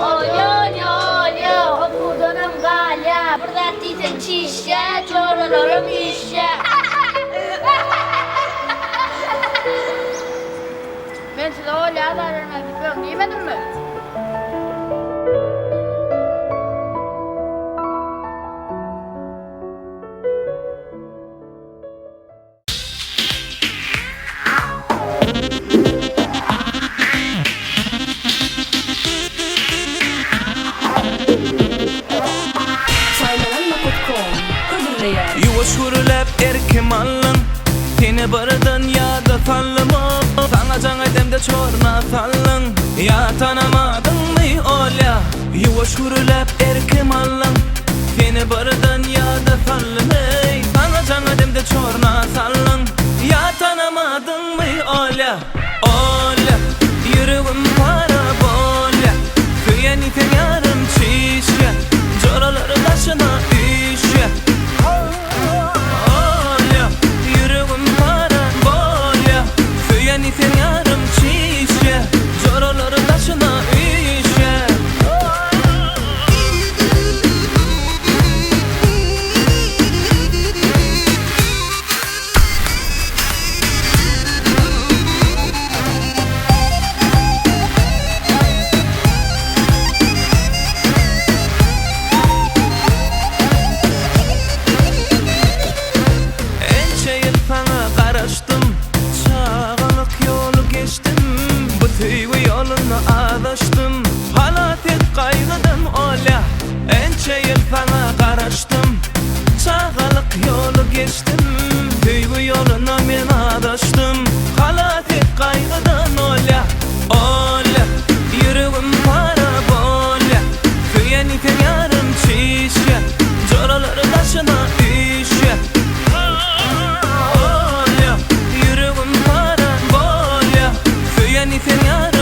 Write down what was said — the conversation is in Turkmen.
Olýa, olýa, olýa, okuwdanam galýa, bir zat diýseň çişýä, joralaram üýşýä. Men size Olýa azar bermez diýip öň diýmedimmi? Saýlanan nokat kom hödürleýär. Ýuwaş gürläp erkim aldyň Seni birden ýada saldym Saňa jaň edemde çorna saldyň Ýa tanamadyňmy Olýa Ýuwaş gürläp erkim aldyň Seni birden ýada saldym eý Saňa jaň edemde çorna saldyň Ýa tanamadyňmy Olýa Olýa Ýüregim para bolýa Söýen ýiten ýarym çişýä Joralar daşyna üýşýä Olýa Ýüregim para bolýa Söýen ýiten ýarym çişýä Joralar daşyna üýşýä. Ençe ýyl saňa garaşdym, Çagalyk ýoly geçdim, Bu söýgi ýolunda azaşdym, Halas et gaýgydan Olýa. Ençe ýyl saňa garaşdym, Çagalyk ýoly geçdim, Söýgi ýolunda men azaşdym, Halas et gaýgydan Olýa. Olýa, ýüregim para bolýa, Söýen ýiten ýarym çişýä, Joralar daşyna üýşýä. Bolýa, ýüregim para bolýa, Söýen ýiten ýarym.